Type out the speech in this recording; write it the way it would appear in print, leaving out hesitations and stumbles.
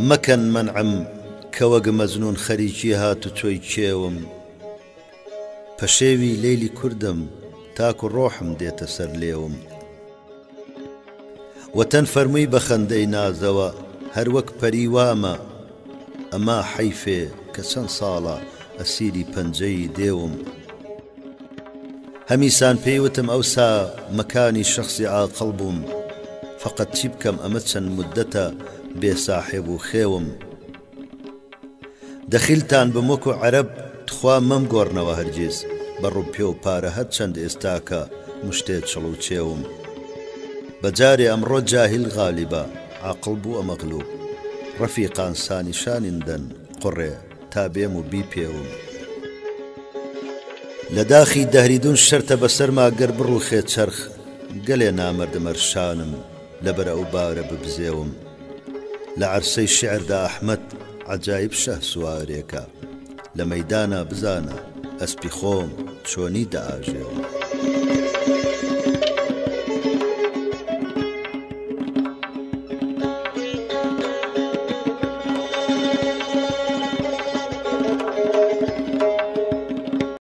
مەکەن مەنعم کە وەک مەجنوون خەریکی هاتوچۆی کێوم. پەشێوی لەیلی کوردم تاکو ڕۆحم دێتە سەر لێوم. وەتەن فەرمووی بە خەندەی نازەوە هەر وەک پەری وامە، ئەما حەیفێ کە چەند ساڵە ئەسیری پەنجەی دێوم. هەمیسان پێی وتم ئەوسا مەکانی شەخسی عاقڵ بووم، فەقەت چی بکەم ئەمە چەند موددەتە بێ ساحێب و خێوم. دەخیلتان بم وەکو عەرەب تخوا مەمگۆڕنەوە هەرگیز بە ڕوپێ و پارە هەرچەند ئێستاکە مشتێ چڵ و چێوم. بە جارێ ئەمڕۆ جاهیل غالیبە عاقڵ بووە مەغلوب ڕەفیقان سانیشانین دەن قوڕێ تا بێم و بیپێوم. لە داخی دەهریدون شەرتە بەسەرما گەر بڕوخێ چەرخ گەلێ نامەردم ئەر شانم لەبەر ئەو بارە ببزێوم. لە عەرسەی شیعردا ئەحمەد عەجایب شەهسوارێکە لە مەیدانا بزانە ئەسپی خۆم چۆنی دەئاژێوم.